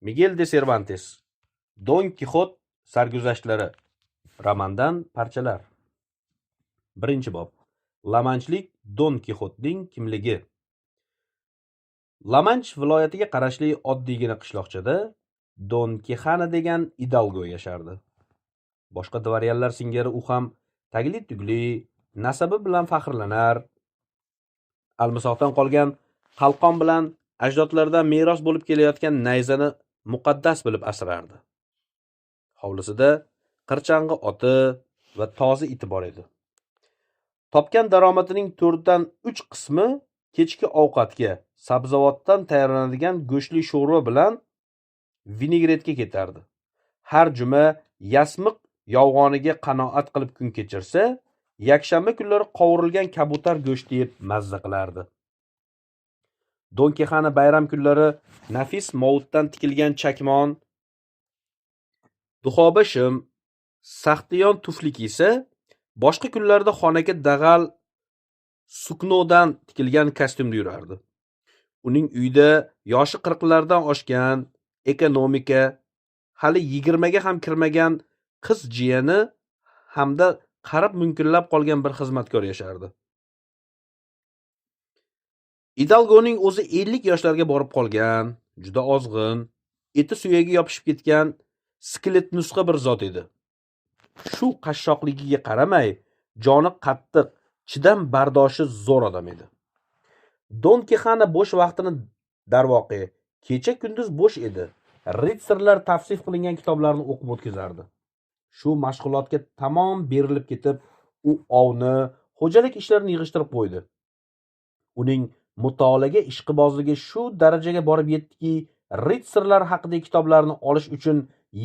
Migel de Servantes. Don Kixot sarguzashtlari. Romandan parchalar. 1-bob. Lamanchlik Don Kixotning kimligi. Lamanch viloyatiga qarashli oddiygina qishloqchada Don Kixana degan idalgo yashardi. Boshqa dvoryanlar singari u ham tagli-tugli, nasabi bilan faxrlanar. Almisoqdan qolgan qalqon bilan ajdodlardan meros bo'lib kelayotgan nayzani muqaddas bilib asrardi. Hovlisida qirchang'i oti va tozi iti bor edi. Topgan daromadining 4dan 3 qismi kechki ovqatga, sabzavotdan tayyorlanadigan go'shtli sho'rva bilan vinegretga ketardi. Har juma yasmiq yovg'oniga qanoat qilib kun kechirsa, yakshanba kunlari qovurilgan kabutar go'shti yeb mazza qilardi. Don Kixana bayram kunlari nafis movutdan tikilgan chakmon, duxoba shim, saxtiyon tufli kiysa, boshqa kunlarda xonaka dag'al suknodan tikilgan kostyumda yurardi. Uning uyida yoshi 40lardan oshgan, ekonomika, hali 20 ga ham kirmagan qiz jiyani hamda qarib munkillab qolgan bir xizmatkor yashardi. Idalgoning o'zi 50 yoshlarga borib qolgan, juda ozg'in, eti suyagi yopishib ketgan skelet nusxa bir zot edi. Shu qashshoqligiga qaramay, joni qattiq, chidam bardoshi zo'r odam edi. Don Kixana bo'sh vaqtini darvoqe, kecha kunduz bo'sh edi. Ritsarlar tavsif qilingan kitoblarni o'qib o'tkazardi. Shu mashg'ulotga tamom berilib ketib, u ovni, xo'jalik ishlarini yig'ishtirib qo'ydi. Uning mutolaaga ishqibozligi shu darajaga borib yetdiki, ritsarlar haqidagi kitoblarni olish uchun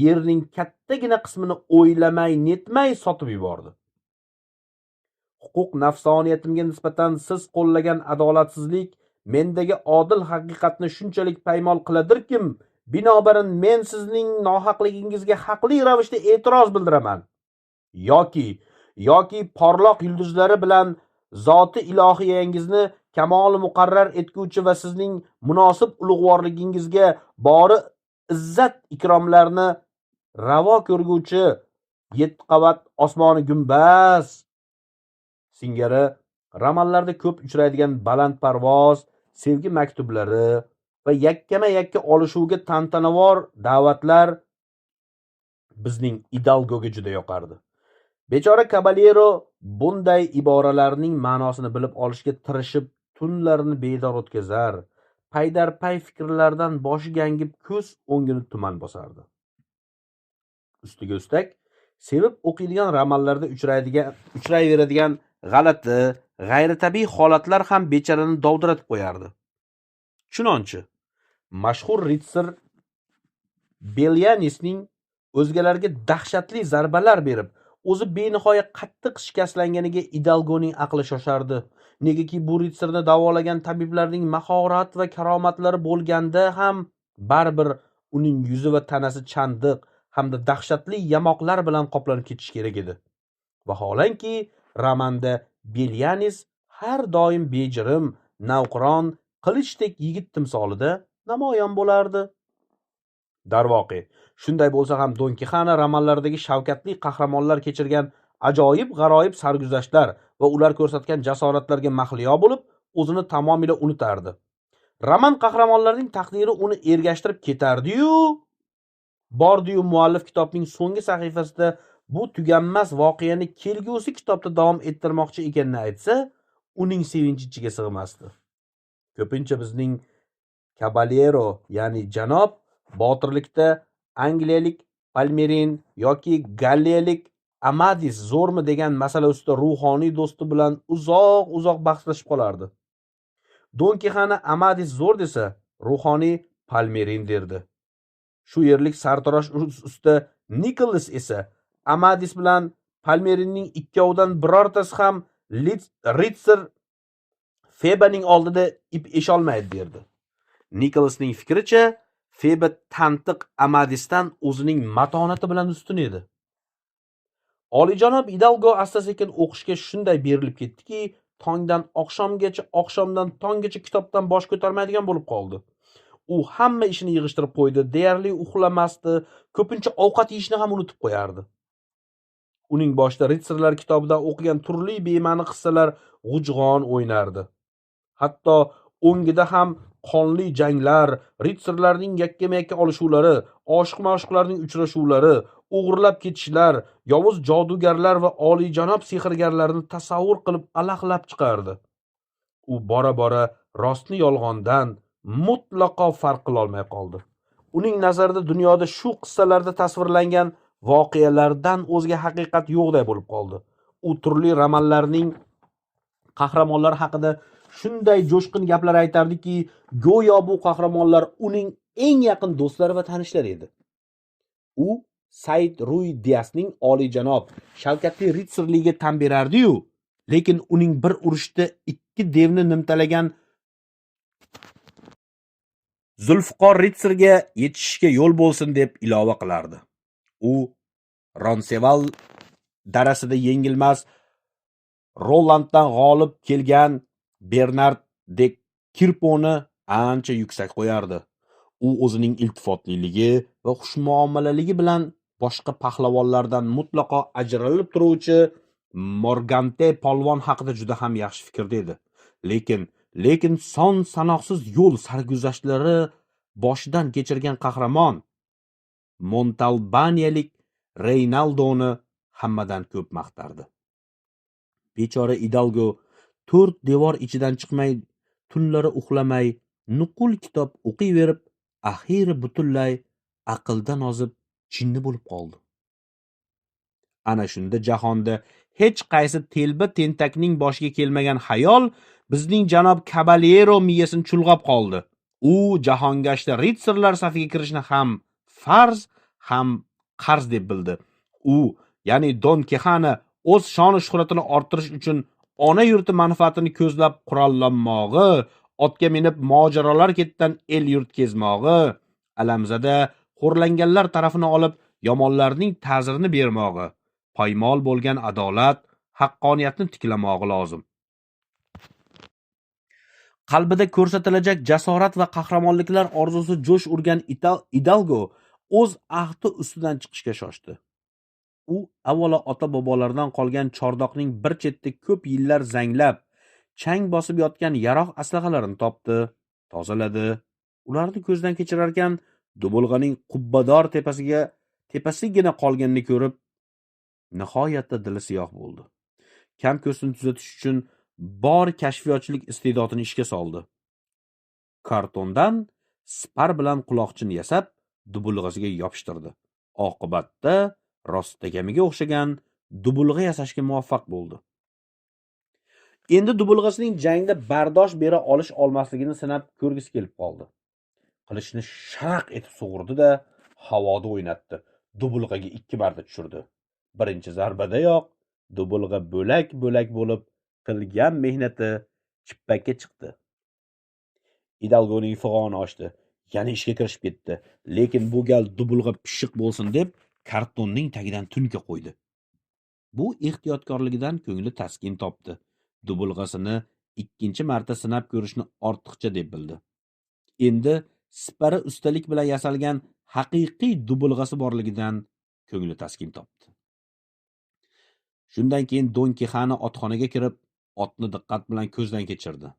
yerning kattagina qismini o'ylamay, netmay sotib yubordi. Huquq nafsoniyatimga nisbatan siz qo'llagan adolatsizlik mendagi odil haqiqatni shunchalik paymol qiladirkim, binobarin men sizning nohaqligingizga haqli ravishda e'tiroz bildiraman. Yoki porloq yulduzlari bilan zoti ilohiyangizni kamol muqarrar etguvchi va sizning munosib ulug'vorligingizga bori izzat ikromlarni ravo ko'rguvchi 7 qavat osmoni gumbaz singari romanlarda ko'p uchraydigan balandparvoz sevgi maktublari va yakkama-yakka olishuvga tantanavor da'vatlar bizning Idalgoga juda yoqardi. Bechora kabalero bunday iboralarning ma'nosini bilib olishga tirishib tunlarini bedor o'tkazar, paydarpay fikrlardan boshi gangib ko'z o'ngini tuman bosardi. Ustiga ustak, sevib o'qiydigan romanlarda uchrayveradigan g'alati, g'ayritabiiy holatlar ham becharani dovdiratib qo'yardi. Chunonchi, mashhur ritsar Belyanisning o'zgalarga dahshatli zarbalar berib, o'zi benihoya qattiq shikastlanganiga Idalgoning aqli shoshardi. Negaki bu ritsarni davolagan tabiblarning mahorat va karomatlari bo'lganda ham baribir uning yuzi va tanasi chandiq hamda dahshatli yamoqlar bilan qoplanib ketishi kerak edi. Vaholanki, romanda Belyanis har doim bejirim, navqiron, qilichdek yigit timsolida namoyon bo'lardi. Darvoqe, shunday bo'lsa ham Don Kixana romanlaridagi shavkatli qahramonlar kechirgan ajoyib g'aroyib sarguzashtlar va ular ko'rsatgan jasoratlarga mahliyo bo'lib, o'zini tamomila unutardi. Roman qahramonlarining taqdiri uni ergashtirib ketardi-yu, bordi-yu muallif kitobning so'nggi sahifasida bu tuganmas voqeani kelgusi kitobda davom ettirmoqchi ekanini aytsa, uning sevinchi ichiga sig'masdi. Ko'pincha bizning kabalero, ya'ni janob botirlikda angliyalik Palmerin yoki galliyalik Amadis zo'rmi degan masala ustida ruhoniy do'sti bilan uzoq-uzoq bahslashib qolardi. Don Kixana Amadis zo'r desa, ruhoniy Palmerin derdi. Shu yerlik sartarosh usta Nikolas esa Amadis bilan Palmerinning ikkovidan birortasi ham ritsar Febaning oldida ip esholmaydi derdi. Nikolasning fikricha, Feba tantiq Amadisdan o'zining matonati bilan ustun edi. Olijanob Idalgo asta-sekin o'qishga shunday berilib ketdiki, tongdan oqshomgacha, oqshomdan tonggacha kitobdan bosh ko'tarmaydigan bo'lib qoldi. U hamma ishini yig'ishtirib qo'ydi, deyarli uxlamasdi, ko'pincha ovqat yeyishni ham unutib qo'yardi. Uning boshida ritsarlar kitobidan o'qigan turli bema'ni qissalar g'ujg'on o'ynardi. Hatto o'ngida ham qonli janglar, ritsarlarning yakkama-yakka olishuvlari, oshiq-ma'shuqlarning uchrashuvlari, o'g'irlab ketishlar, yovuz jodugarlar va oliyjanob sehrgarlarni tasavvur qilib alaqlab chiqardi. U bora-bora rostni yolg'ondan mutlaqo farq qila olmay qoldi. Uning nazarida dunyoda shu qissalarda tasvirlangan voqealardan o'zga haqiqat yo'qday bo'lib qoldi. U turli romanlarning qahramonlari haqida shunday jo'shqin gaplar aytardiki, go'yo bu qahramonlar uning eng yaqin do'stlari va tanishlari edi. U Said Ruy Diasning oliyjanob shavkatli ritsarligiga tan berardi-yu, lekin uning bir urushda 2 devni nimtalagan Zulfiqor ritsarga yetishishga yo'l bo'lsin deb ilova qilardi. U Ronseval darasida yengilmas Rolanddan g'olib kelgan Bernard de Kirponi ancha yuksak qo'yardi. U o'zining iltifotliligi va xushmuomalaligi bilan boshqa pahlavonlardan mutlaqo ajralib turuvchi Morgante polvon haqida juda ham yaxshi fikrda edi. Lekin son sanoqsiz yo'l sarguzashtlari boshidan kechirgan qahramon Montalbaniyalik Reynaldoni hammadan ko'p maqtardi. Bechora Idalgo 4 devor ichidan chiqmay, tunlari uxlamay, nuqul kitob o'qiyverib, axiri butunlay aqldan ozib jinni bo'lib qoldi. Ana shunda jahonda hech qaysi telba tentakning boshiga kelmagan xayol bizning janob Kabalero miyasini chulg'ab qoldi. U jahongashta ritsarlar safiga kirishni ham farz, ham qarz deb bildi. U, ya'ni Don Kixano o'z shon shuhratini orttirish uchun ona yurti manfaatini ko'zlab qurollanmog'i, otga minib mojarolar ketidan el yurt kezmog'i, alamzada xo'rlanganlar tarafini olib yomonlarning ta'zirini bermog'i, poymol bo'lgan adolat, haqqoniyatni tiklamog'i lozim. Qalbida ko'rsatilajak jasorat va qahramonliklar orzusi jo'sh urgan Idalgo o'z ahdi ustidan chiqishga shoshdi. U avvalo ota-bobolaridan qolgan chordoqning bir chetida ko'p yillar zanglab, chang bosib yotgan yaroq aslahalarini topdi, tozaladi. Ularni ko'zdan kechirarkan dubulg'aning qubbador tepasigina qolganini ko'rib, nihoyatda dili siyoh bo'ldi. Kam ko'zini tuzatish uchun bor kashfiyotchilik iste'dodini ishga soldi. Kartondan sipar bilan quloqchin yasab, dubulg'asiga yopishtirdi. Oqibatda rostakamiga o'xshagan dubulg'a yasashga muvaffaq bo'ldi. Endi dubulg'asining jangda bardosh bera olish olmasligini sinab ko'rgisi kelib qoldi. Qilichni sharaq etib sug'urdi-da, havoda o'ynatdi. Dubulg'aga 2 marta tushirdi. Birinchi zarbadayoq dubulg'a bo'lak-bo'lak bo'lib, qilgan mehnati chippakka chiqdi. Idalgoning fig'oni oshdi. Yana ishga kirishib ketdi. Lekin bu gal dubulg'a pishiq bo'lsin deb kartonning tagidan tunka qo'ydi. Bu ehtiyotkorligidan ko'ngli taskin topdi. Dubulg'asini 2-chi marta sinab ko'rishni ortiqcha deb bildi. Endi sipari ustalik bilan yasalgan haqiqiy dubulg'asi borligidan ko'ngli taskin topdi. Shundan keyin Don Kixano otxonaga kirib, otni diqqat bilan ko'zdan kechirdi.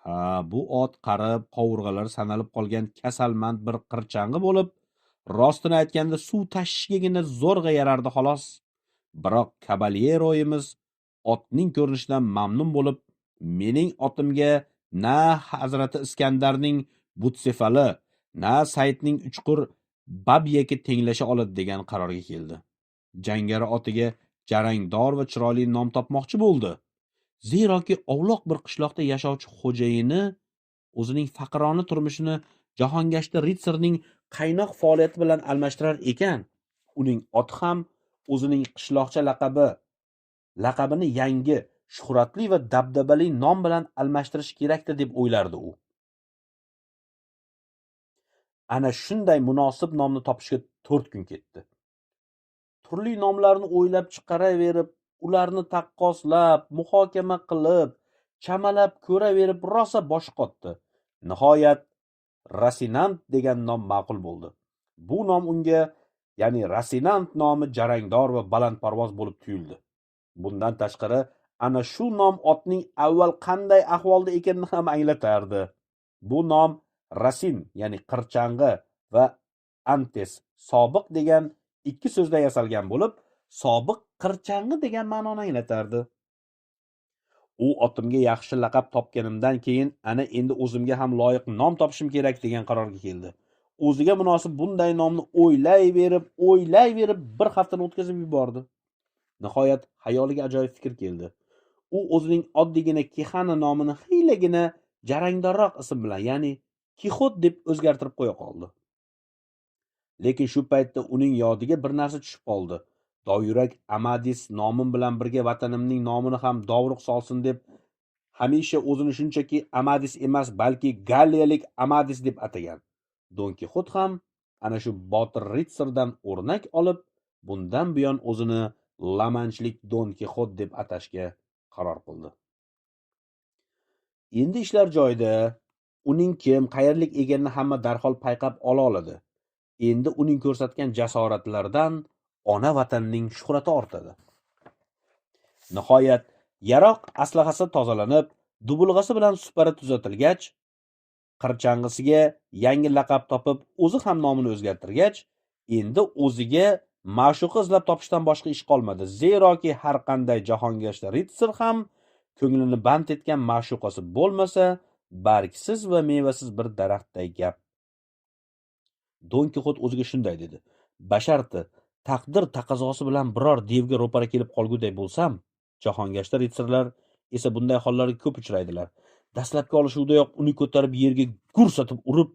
Ha, bu ot qarib, qovurg'alari sanalib qolgan kasalmand bir qirchang'i bo'lib, rostini aytganda suv tashishgagina zo'rg'a yarardi xolos. Biroq kabalyeroyimiz otning ko'rinishidan mamnun bo'lib, mening otimga na Hazrati Iskandarning Butsefali, na Saidning uchqur Babyaki tenglasha oladi degan qarorga keldi. Jangari otiga jarangdor va chiroyli nom topmoqchi bo'ldi. Zeroki ovloq bir qishloqda yashovchi xo'jayini o'zining faqirona turmushini jahongashta ritsarning qaynoq faoliyati bilan almashtirar ekan, uning oti ham o'zining qishloqcha laqabini yangi, shuhratli va dabdabali nom bilan almashtirish kerakdi deb o'ylardi u. Ana shunday munosib nomni topishga 4 kun ketdi. Turli nomlarni o'ylab chiqaraverib, ularni taqqoslab, muhokama qilib, chamalab ko'raverib rosa bosh qotdi. Nihoyat Rasinant degan nom ma'qul bo'ldi. Bu nom unga, ya'ni Rasinant nomi jarangdor va balandparvoz bo'lib tuyuldi. Bundan tashqari, ana shu nom otning avval qanday ahvolda ekanini ham anglatardi. Bu nom Rasin, ya'ni qirchang'i va antes, sobiq degan ikki so'zdan yasalgan bo'lib, sobiq qirchang'i degan ma'noni anglatardi. U otimga yaxshi laqab topganimdan keyin ana endi o'zimga ham loyiq nom topishim kerak degan qarorga keldi. O'ziga munosib bunday nomni o'ylayverib bir haftani o'tkazib yubordi. Nihoyat xayoliga ajoyib fikr keldi. U o'zining oddiygina Kixana nomini xiylagina jarangdorroq ism bilan, ya'ni Kixot deb o'zgartirib qo'ya qoldi. Lekin shu paytda uning yodiga bir narsa tushib qoldi. Dovyurak Amadis nomim bilan birga vatanimning nomini ham dovruq solsin deb hamisha o'zini shunchaki Amadis emas, balki Galliyalik Amadis deb atagan. Don Kixot ham ana shu botir ritsardan o'rnak olib, bundan buyon o'zini Lamanchlik Don Kixot deb atashga qaror qildi. Endi ishlar joyida, uning kim, qayerlik ekanini hamma darhol payqab ola oladi. Endi uning ko'rsatgan jasoratlaridan ona vatanning shuhrati ortadi. Nihoyat yaroq aslahasi tozalanib, dubulg'asi bilan supari tuzatilgach, qirchang'isiga yangi laqab topib, o'zi ham nomini o'zgartirgach, endi o'ziga ma'shuqa izlab topishdan boshqa ish qolmadi. Zeroki har qanday jahongashta ritsar ham ko'nglini band etgan ma'shuqasi bo'lmasa, bargsiz va mevasiz bir daraxtday gap. Don Kixot o'ziga shunday dedi: basharti taqdir taqozosi bilan biror devga ro'para kelib qolguday bo'lsam, jahongashta ritsarlar esa bunday hollarga ko'p uchraydilar. Dastlabki olishuvdayoq uni ko'tarib yerga gursatib urib,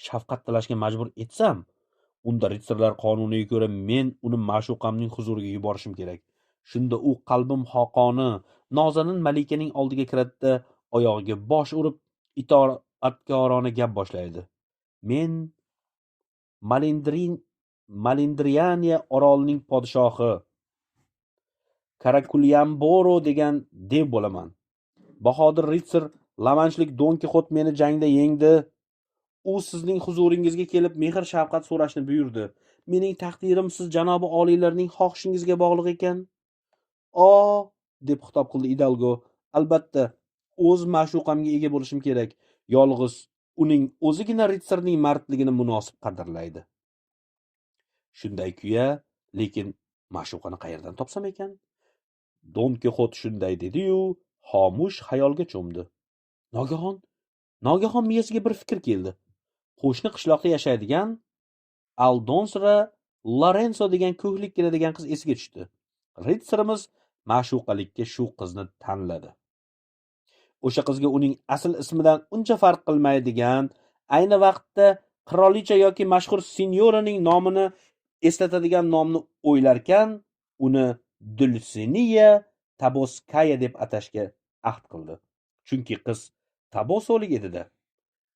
shafqat tilashga majbur etsam, unda ritsarlar qonuniga ko'ra men uni ma'shuqamning huzuriga yuborishim kerak. Shunda u qalbim xoqoni nozanin malikaning oldiga kiradida, oyog'iga bosh urib, itoatkorona gap boshlaydi. Men Malindriyaniya orolining podshohi Karakulyamboro degan dev bo'laman. Bahodir ritsar Lamanchlik Don Kixot meni jangda yengdi. U sizning huzuringizga kelib mehr shafqat so'rashni buyurdi. Mening taqdirim siz janobi oliylarning xohishingizga bog'liq ekan. O, deb xitob qildi Idalgo. Albatta, o'z ma'shuqamga ega bo'lishim kerak. Yolg'iz uning o'zigina ritsarning mardligini munosib qadrlaydi. Shunday kuya, lekin ma'shuqani qayerdan topsam ekan? Don Kixot shunday dedi-yu, xomush xayolga cho'mdi. Nogahon miyasiga bir fikr keldi. Qo'shni qishloqda yashaydigan Aldonsra Lorenzo degan ko'hlikkina degan qiz esiga tushdi. Ritsarimiz ma'shuqalikka shu qizni tanladi. O'sha qizga uning asl ismidan uncha farq qilmaydigan, ayni vaqtda qirolicha yoki mashhur senyoraning nomini eslatadigan nomni o'ylarkan, uni Dulsiniya Taboskaya deb atashga ahd qildi. Chunki qiz Tabosolik edi-da.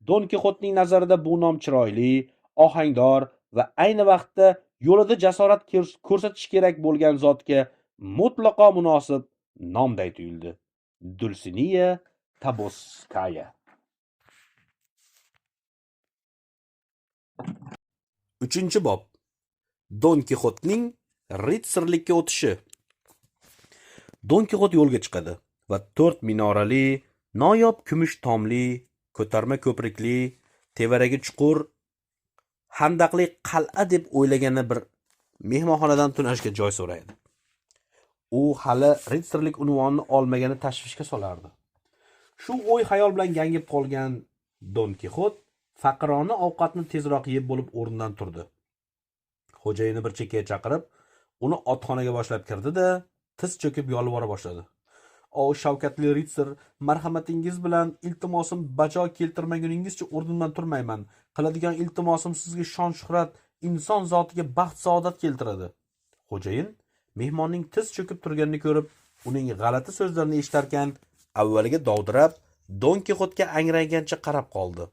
Don Kixotning nazarida bu nom chiroyli, ohangdor va ayni vaqtda yo'lida jasorat ko'rsatish kerak bo'lgan zotga mutlaqo munosib nomday tuyuldi. Dulsiniya Taboskaya. 3-bob. Don Kixotning ritsarlikka o'tishi. Don Kixot yo'lga chiqadi va 4 minorali, noyob kumush tomli, ko'tarma ko'prikli, tevaragi chuqur, handaqli qal'a deb o'ylagani bir mehmonxonadan tunashga joy so'raydi. U hali ritsarlik unvonini olmagani tashvishga solardi. Shu o'y xayol bilan gangib qolgan Don Kixot faqirona ovqatni tezroq yeb bo'lib o'rnidan turdi. Xo'jayini bir chekkaga chaqirib, uni otxonaga boshlab kirdi-da, tiz cho'kib yolvora boshladi. O shavkatli ritsar, marhamatingiz bilan iltimosim bajo keltirmaguningizcha o'rnimdan turmayman. Qiladigan iltimosim sizga shon shuhrat, inson zotiga baxt saodat keltiradi. Xo'jayin mehmonning tiz cho'kib turganini ko'rib, uning g'alati so'zlarini eshitarkan, avvaliga dovdirab, Don Kixotga angraygancha qarab qoldi.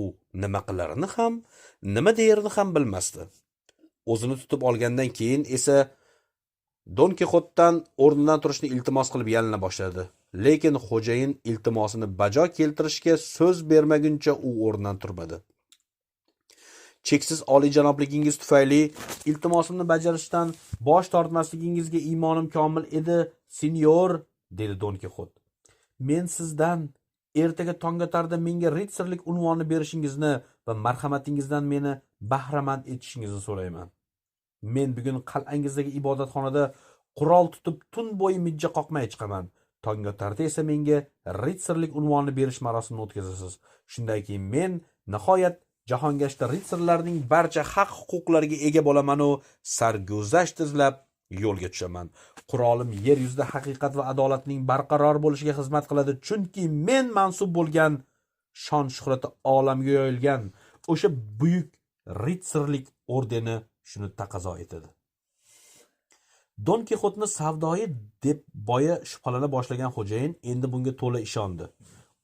U nima qilarini ham, nima deyarini ham bilmasdi. O'zini tutib olgandan keyin esa Don Kixotdan o'rnidan turishni iltimos qilib yalina boshladi. Lekin xo'jayin iltimosini bajo keltirishga so'z bermaguncha u o'rnidan turmadi. Cheksiz oliyjanobligingiz tufayli iltimosimni bajarishdan bosh tortmasligingizga iymonim komil edi, senyor, dedi Don Kixot. Men sizdan ertaga tongotarda menga ritsarlik unvonini berishingizni va marhamatingizdan meni bahramand etishingizni so'rayman. Men bugun qal'angizdagi ibodatxonada qurol tutib tun bo'yi mijja qoqmay chiqaman. Tongotarda esa menga ritsarlik unvonini berish marosimini o'tkazasiz. Shundan keyin men nihoyat jahongashta ritsarlarning barcha haq-huquqlariga ega bo'laman u sarguzasht izlab yo'lga tushaman. Qurolim yer yuzida haqiqat va adolatning barqaror bo'lishiga xizmat qiladi, chunki men mansub bo'lgan shon shuhrati olamga yoyilgan o'sha buyuk ritsarlik ordeni shuni taqozo etadi. Don Kixotni savdoyi deb boya shubhalana boshlagan xo'jayin endi bunga to'la ishondi.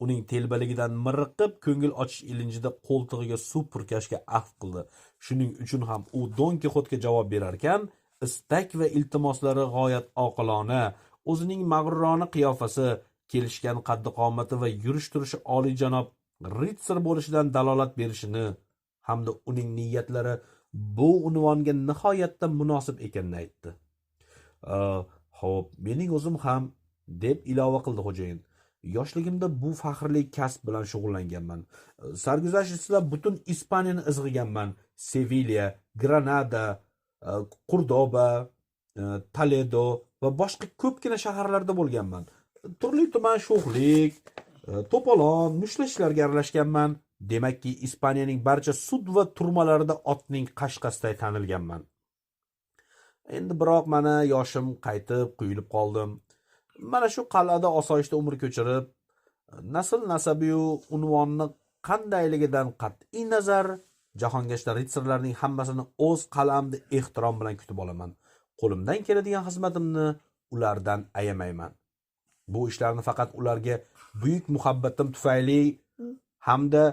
Uning telbaligidan miriqib ko'ngil ochish ilinjida qo'ltig'iga suv purkashga ahd qildi. Shuning uchun ham u Don Kixotga javob berarkan, istak va iltimoslari g'oyat oqilona, o'zining mag'rurona qiyofasi, kelishgan qaddi-qomati va yurish-turishi oliyjanob ritsar bo'lishidan dalolat berishini hamda uning niyatlari bu unvonga nihoyatda munosib ekanini aytdi. Xo'p, mening o'zim ham, deb ilova qildi xo'jayin. Yoshligimda bu faxrli kasb bilan shug'ullanganman. Sarguzasht izlab butun Ispaniyani izg'iganman. Sevilya, Granada, Qurdoba, Toledo va boshqa ko'pgina shaharlarda bo'lganman. Turli tuman sho'xlik, to'polon, mushtlashishlarga aralashganman. Demakki, Ispaniyaning barcha sud va turmalarida otning qashqasiday tanilganman. Endi biroq mana yoshim qaytib quyilib qoldim. Mana shu qal'ada osoyishta umr ko'chirib, nasl nasabiyu unvonni qandayligidan qat'iy nazar jahongashta ritsarlarning hammasini o'z qal'amda ehtirom bilan kutib olaman. Qo'limdan keladigan xizmatimni ulardan ayamayman. Bu ishlarni faqat ularga buyuk muhabbatim tufayli hamda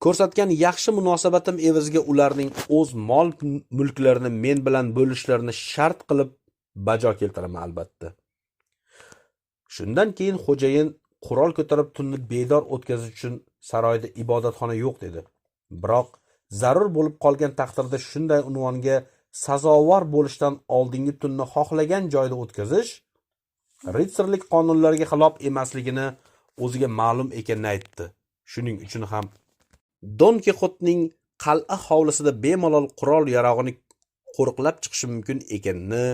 ko'rsatgan yaxshi munosabatim evaziga ularning o'z mol mulklarini men bilan bo'lishlarini shart qilib bajo keltiraman albatta. Shundan keyin xo'jayin qurol ko'tarib tunni bedor o'tkazish uchun saroyda ibodatxona yo'q dedi. Biroq zarur bo'lib qolgan taqdirda shunday unvonga sazovor bo'lishdan oldingi tunni xohlagan joyda o'tkazish ritsarlik qonunlariga xilof emasligini o'ziga ma'lum ekanini aytdi. Shuning uchun ham Don Kixotning qal'a hovlisida bemalol qurol yarog'ini qo'riqlab chiqishi mumkin ekanini,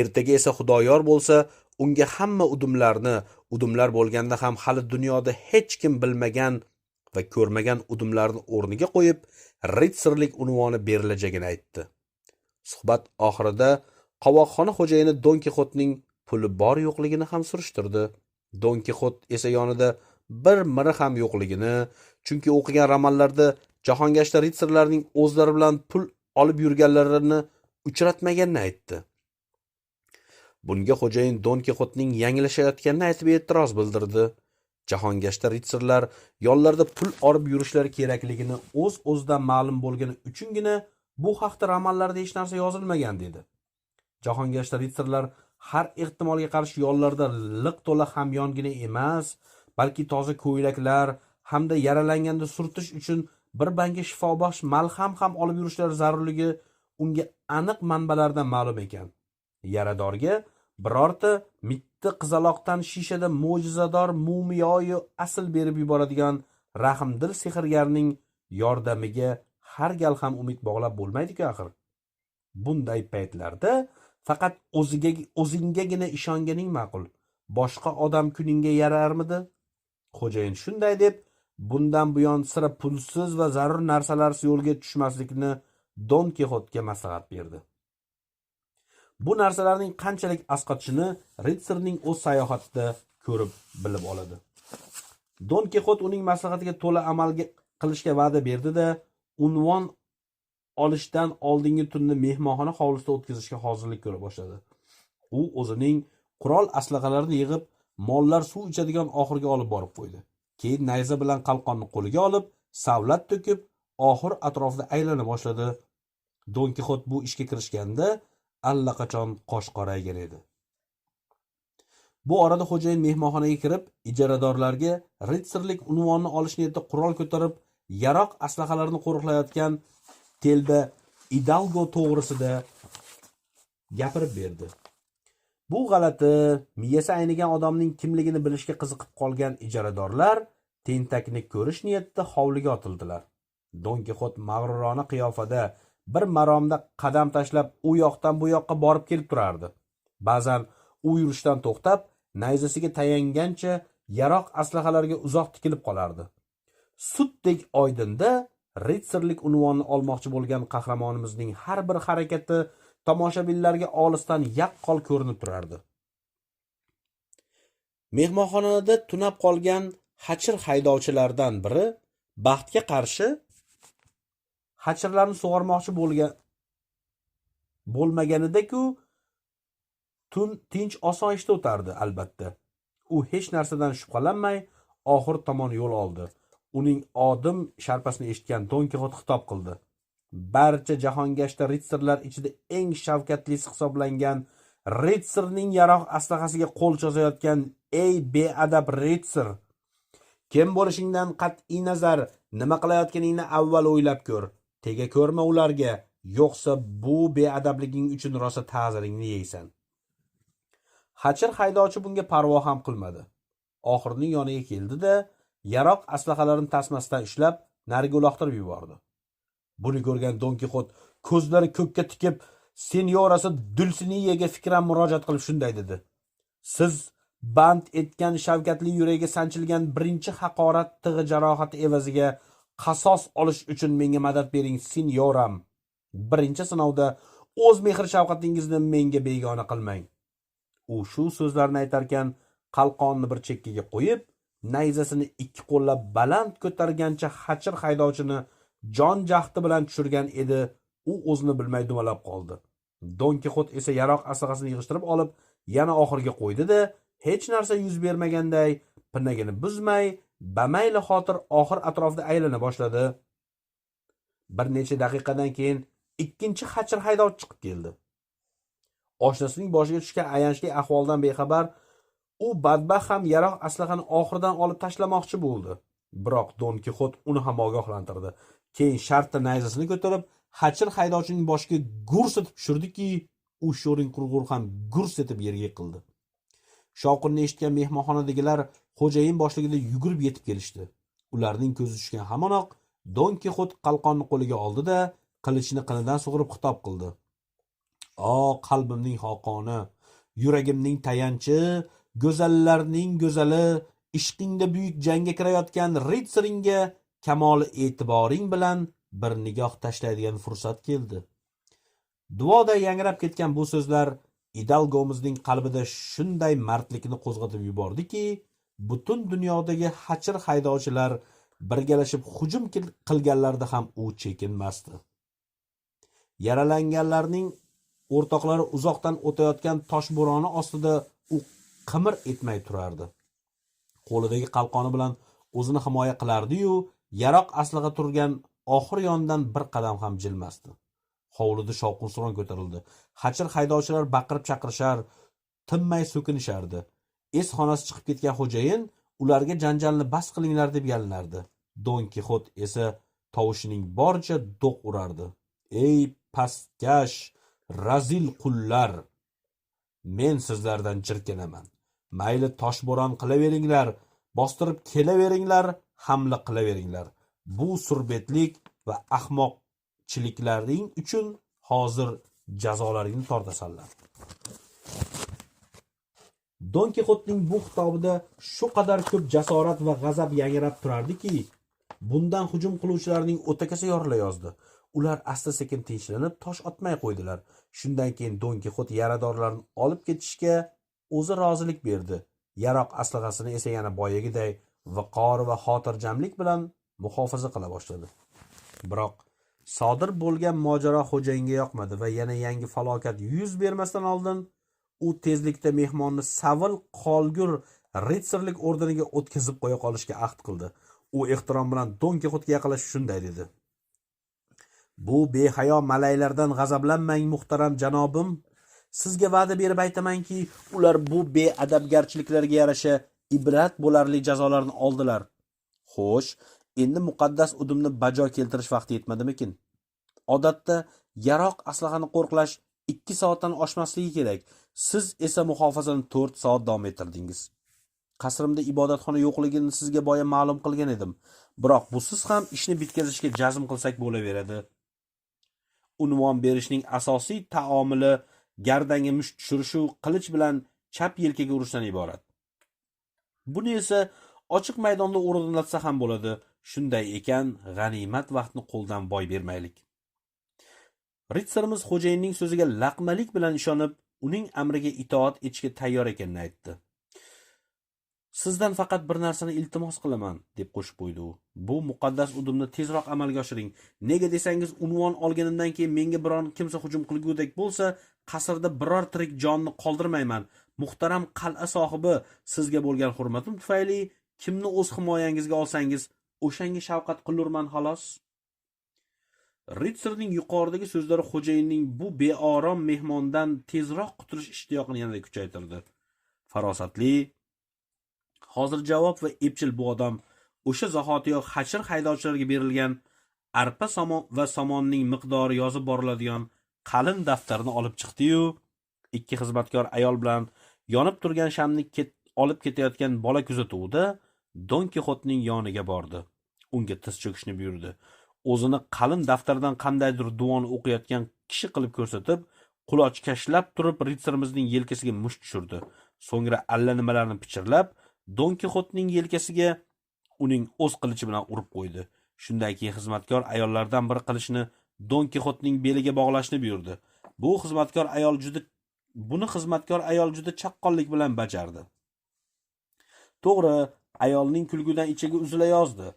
ertaga esa Xudoyor bo'lsa, unga hamma udumlarni, udumlar bo'lganda ham hali dunyoda hech kim bilmagan va ko'rmagan udumlarni o'rniga qo'yib, ritsarlik unvoni berilajagini aytdi. Suhbat oxirida qovoqxona xo'jayini Don Kixotning puli bor yo'qligini ham surishtirdi. Don Kixot esa yonida bir miri ham yo'qligini, chunki o'qigan romanlarda jahongashta ritsarlarning o'zlari bilan pul olib yurganlarini uchratmaganini aytdi. Bunga xo'jayin Don Kixotning yanglishayotganini aytib e'tiroz bildirdi. Jahongashta ritsarlar yonlarida pul olib yurishlari kerakligini o'z-o'zidan ma'lum bo'lgani uchungina bu haqda romanlarda hech narsa yozilmagan dedi. Jahongashta ritsarlar har ehtimolga qarshi yonlarida liq to'la hamyongina emas, balki toza ko'ylaklar hamda yaralanganda surtish uchun bir banka shifobaxsh malham ham olib yurishlari zarurligi unga aniq manbalardan ma'lum ekan. Yaradorga birorta mitti qizaloqdan shishada mo'jizador mumiyoyi asl berib yuboradigan rahmdil sehrgarning yordamiga har gal ham umid bog'lab bo'lmaydi-ku axir. Bunday paytlarda faqat o'zingagina ishonganing ma'qul. Boshqa odam kuningga yararmidi? Xo'jayin shunday deb, bundan buyon sira pulsiz va zarur narsalarsiz yo'lga tushmaslikni Don Kixotga maslahat berdi. Bu narsalarning qanchalik asqotishini ritsarning o'z sayohatida ko'rib bilib oladi. Don Kixot uning maslahatiga to'la amal qilishga va'da berdi-da, unvon olishdan oldingi tunni mehmonxona hovlisida o'tkazishga hozirlik ko'ra boshladi. U o'zining qurol aslahalarini yig'ib, mollar suv ichadigan oxurga olib borib qo'ydi. Keyin nayza bilan qalqonni qo'liga olib, savlat to'kib, oxur atrofida aylana boshladi. Don Kixot bu ishga kirishganda Allaqachon qosh qoraygan edi. Bu orada xo'jayin mehmonxonaga kirib, ijaradorlarga ritsarlik unvonini olish niyatida qurol ko'tarib, yaroq aslahalarini qo'riqlayotgan telba Idalgo to'g'risida gapirib berdi. Bu g'alati, miyasi aynigan odamning kimligini bilishga qiziqib qolgan ijaradorlar tentakni ko'rish niyatida hovliga otildilar. Don Kixot mag'rurona qiyofada bir maromda qadam tashlab u yoqdan bu yoqqa borib kelib turardi. Ba'zan u yurishdan to'xtab, nayzasiga tayangancha yaroq aslahalarga uzoq tikilib qolardi. Sutdek oydinda ritsarlik unvonini olmoqchi bo'lgan qahramonimizning har bir harakati tomoshabinlarga olisdan yaqqol ko'rinib turardi. Mehmonxonada tunab qolgan xachir haydovchilardan biri baxtga qarshi xachirlarni sug'ormoqchi bo'lmaganida-ku tun tinch osoyishta o'tardi albatta. U hech narsadan shubhalanmay oxir tomon yo'l oldi. Uning odim sharpasini eshitgan Don Kixot xitob qildi. Barcha jahongashta ritsarlar ichida eng shavkatlisi hisoblangan ritsarning yaroq aslahasiga qo'l cho'zayotgan ey beadab ritsar, kim bo'lishingdan qat'iy nazar nima qilayotganingni avval o'ylab ko'r. Tega ko'rma ularga, yo'qsa bu beadabliging uchun rosa ta'ziringni yeysan. Xachir haydovchi bunga parvo ham qilmadi. Oxirning yoniga keldi-da, yaroq aslahalarini tasmasidan ushlab nariga uloqtirib yubordi. Buni ko'rgan Don Kixot ko'zlari ko'kka tikib, senyorasi Dulsiniyaga fikran murojaat qilib shunday dedi: "Siz band etgan shavkatli yuragiga sanchilgan birinchi haqorat tig'i jarohati evaziga qasos olish uchun menga madad bering, senyoram. Birinchi sinovda o'z mehr shafqatingizni menga begona qilmang." U shu so'zlarni aytarkan qalqonni bir chekkaga qo'yib, nayzasini ikki qo'llab baland ko'targancha xachir haydovchini jon jahdi bilan tushirgan edi. U o'zini bilmay dumalab qoldi. Don Kixot esa yaroq aslahasini yig'ishtirib olib, yana oxirga qo'ydi-da, hech narsa yuz bermaganday pinagini buzmay, bamayli xotir oxir atrofida aylana boshladi. Bir necha daqiqadan keyin ikkinchi xachir haydovchi chiqib keldi. Oshnasining boshiga tushgan ayanchli ahvoldan bexabar u badbaxt ham yaroq aslahani oxiridan olib tashlamoqchi bo'ldi. Biroq Don Kixot uni ham ogohlantirdi. Keyin shartta nayzasini ko'tarib, xachir haydovchining boshiga gurs etib tushirdiki, u sho'ring qurg'ur ham gurs etib yerga yiqildi. Shovqinni eshitgan mehmonxonadagilar xo'jayin boshligida yugurib yetib kelishdi. Ularning ko'zi tushgan hamonoq Don Kixot qalqonni qo'liga oldi-da, qilichini qinidan sug'urib xitob qildi. "O qalbimning xoqoni, yuragimning tayanchi, go'zallarning go'zali, ishqingda buyuk jangga kirayotgan ritsaringga kamoli e'tiboring bilan bir nigoh tashlaydigan fursat keldi." Duoda yangrab ketgan bu so'zlar Idalgomizning qalbida shunday mardlikni qo'zg'atib yubordiki, butun dunyodagi xachir haydovchilar birgalashib hujum qilganlarida ham u chekinmasdi. Yaralanganlarning o'rtoqlari uzoqdan o'tayotgan toshbo'roni ostida u qimir etmay turardi. Qo'lidagi qalqoni bilan o'zini himoya qilardi-yu, yaroq aslaha turgan oxir yonidan bir qadam ham jilmasdi. Hovlida shovqin-suron ko'tarildi. Xachir haydovchilar baqirib chaqirishar, tinmay so'kinishardi. Es xonasi chiqib ketgan xo'jayin ularga janjalni bas qilinglar deb yalinardi. Don Kixot esa tovushining boricha do'q urardi. "Ey pastkash, razil qullar, men sizlardan jirkanaman. Mayli toshbo'ron qilaveringlar, bostirib kelaveringlar, hamla qilaveringlar. Bu surbetlik va ahmoqchiliklaring uchun hozir jazolaringni tortasanlar." Don Kixotning bu xitobida shu qadar ko'p jasorat va g'azab yangrab turardiki, bundan hujum qiluvchilarning o'takasi yorila yozdi. Ular asta-sekin tinchlanib, tosh otmay qo'ydilar. Shundan keyin Don Kixot yaradorlarni olib ketishga o'zi rozilik berdi. Yaroq aslahasini esa yana boyagiday viqor va xotirjamlik bilan muhofaza qila boshladi. Biroq sodir bo'lgan mojaro xo'jayinga yoqmadi va yana yangi falokat yuz bermasdan oldin u tezlikda mehmonni savil qolgur ritsarlik ordeniga o'tkazib qo'ya qolishga ahd qildi. U ehtirom bilan Don Kixotga yaqinlashib shunday dedi: "Bu behayo malaylardan g'azablanmang, muhtaram janobim. Sizga va'da berib aytamanki, ular bu beadabgarchiliklarga yarasha ibrat bo'larli jazolarni oldilar. Xo'sh, endi muqaddas udumni bajo keltirish vaqti yetmadimikin? Odatda yaroq aslahani qo'riqlash 2 soatdan oshmasligi kerak. Siz esa muhofazani 4 soat davom ettirdingiz. Qasrimda ibodatxona yo'qligini sizga boya ma'lum qilgan edim. Biroq busiz ham ishni bitkazishga jazm qilsak bo'laveradi. Unvon berishning asosiy taomili gardanga musht tushirishu qilich bilan chap yelkaga urishdan iborat. Buni esa ochiq maydonda o'rinlatsa ham bo'ladi. Shunday ekan, g'animat vaqtni qo'ldan boy bermaylik. Ritsarimiz xo'jayinning so'ziga laqmalik bilan ishonib, uning amriga itoat etishga tayyor ekanini aytdi. Sizdan faqat bir narsani iltimos qilaman, deb qo'shib qo'ydi u. Bu muqaddas udumni tezroq amalga oshiring. Nega desangiz, unvon olganimdan keyin menga biron kimsa hujum qilgudek bo'lsa, qasrda biror tirik jonni qoldirmayman. Muhtaram qal'a sohibi, sizga bo'lgan hurmatim tufayli kimni o'z himoyangizga olsangiz, o'shanga shafqat qilurman xolos. Ritsarning yuqoridagi so'zlari xo'jayinning bu beorom mehmondan tezroq qutulish ishtiyoqini yanada kuchaytirdi. Farosatli, hozir javob va epchil bu odam o'sha zahotiyoq hashir haydovchilarga berilgan arpa somon va somonning miqdori yozib boriladigan qalin daftarni olib chiqdi-yu, ikki xizmatkor ayol bilan yonib turgan shamni olib ketayotgan bola kuzatuvida Don Kixotning yoniga bordi. Unga tiz cho'kishni buyurdi. O'zini qalin daftardan qandaydir duoni o'qiyotgan kishi qilib ko'rsatib, quloch kashlab turib ritsarimizning yelkasiga musht tushirdi. So'ngra allanimalarni pichirlab, Don Kixotning yelkasiga uning o'z qilichi bilan urib qo'ydi. Shundan keyin xizmatkor ayollardan biri qilichni Don Kixotning beliga bog'lashni buyurdi. Buni xizmatkor ayol juda chaqqonlik bilan bajardi. To'g'ri, ayolning kulgudan ichagi uzila yozdi,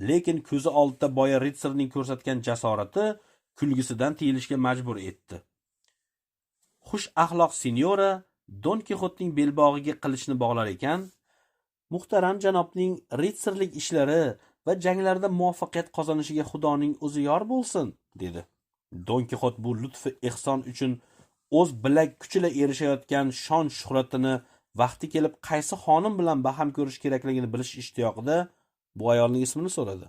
lekin ko'zi oldida boya ritsarning ko'rsatgan jasorati kulgisidan tiyilishga majbur etdi. Xush axloq senyora Don Kixotning belbog'iga qilichni bog'lar ekan, muhtaram janobning ritsarlik ishlari va janglarda muvaffaqiyat qozonishiga Xudoning o'zi yor bo'lsin, dedi. Don Kixot bu lutfi ehson uchun o'z bilak kuchila erishayotgan shon shuhratini vaqti kelib qaysi xonim bilan baham ko'rish kerakligini bilish ishtiyoqida bu ayolning ismini so'radi.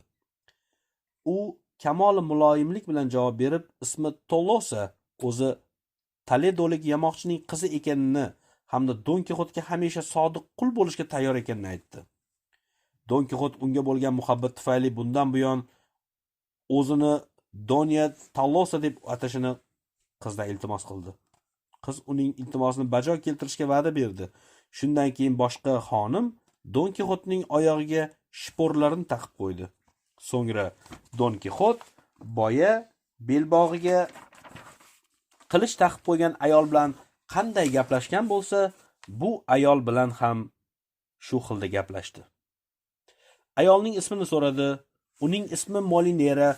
U kamoli muloyimlik bilan javob berib, ismi Tolosa, o'zi Toledolik yamoqchining qizi ekanini hamda Don Kixotga hamisha sodiq qul bo'lishga tayyor ekanini aytdi. Don Kixot unga bo'lgan muhabbat tufayli bundan buyon o'zini Donya Tolosa deb atashini qizdan iltimos qildi. Qiz uning iltimosini bajo keltirishga va'da berdi. Shundan keyin boshqa xonim Don Kixotning oyog'iga shporlarini taqib qo'ydi. So'ngra Don Kixot boya belbog'iga qilich taqib qo'ygan ayol bilan qanday gaplashgan bo'lsa, bu ayol bilan ham shu xilda gaplashdi. Ayolning ismini so'radi. Uning ismi Molinera,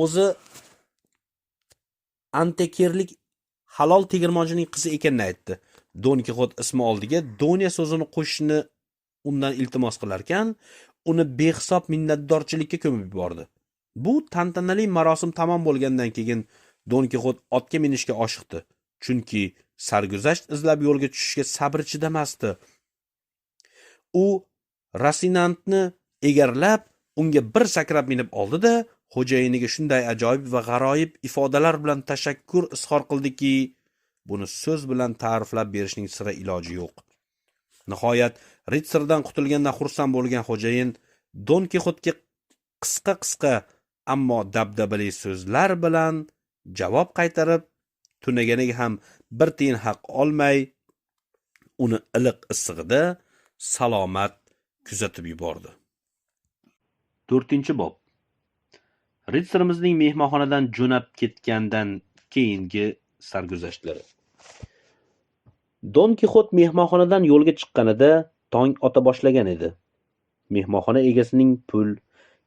o'zi antekerlik halol tegirmonchining qizi ekanini aytdi. Don Kixot ismi oldiga Donya so'zini qo'shishni undan iltimos qilarkan, uni behisob minnatdorchilikka ko'mib yubordi. Bu tantanali marosim tamom bo'lgandan keyin Don Kixot otga minishga oshiqdi, chunki sarguzasht izlab yo'lga tushishga sabri chidamasdi. U Rasinantni egarlab, unga bir sakrab minib oldi-da, xo'jayiniga shunday ajoyib va g'aroyib ifodalar bilan tashakkur izhor qildiki, buni so'z bilan ta'riflab berishning sira iloji yo'q. Nihoyat ritsardan qutulgandan xursand bo'lgan xo'jayin Don Kixotga qisqa-qisqa ammo dabdabali so'zlar bilan javob qaytarib, tunaganiga ham bir tiyin haq olmay, uni iliq issig'ida salomat kuzatib yubordi. 4-bob. Ritsarimizning mehmonxonadan jo'nab ketgandan keyingi sarguzashtlari. Don Kixot mehmonxonadan yo'lga chiqqanida tong ota boshlagan edi. Mehmonxona egasining pul,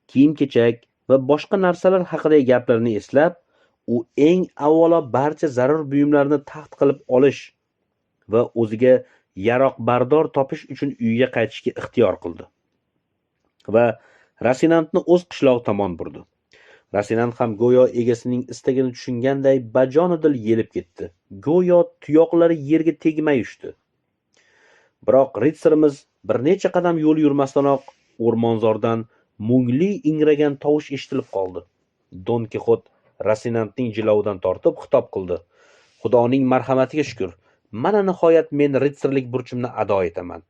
kiyim-kechak va boshqa narsalar haqidagi gaplarini eslab, u eng avvalo barcha zarur buyumlarni taxt qilib olish va o'ziga yaroq bardor topish uchun uyiga qaytishga ixtiyor qildi va Rasinantni o'z qishlog'i tomon burdi. Rosinant ham go'yo egasining istagini tushunganday bajonidil yelib ketdi. Go'yo tuyoqlari yerga tegmay uchdi. Biroq ritsarimiz bir necha qadam yo'l yurmasdanoq o'rmonzordan mungli ingragan tovush eshitilib qoldi. Don Kixot Rosinantning jilovidan tortib xitob qildi. Xudoning marhamatiga shukr, mana nihoyat men ritsarlik burchimni ado etaman.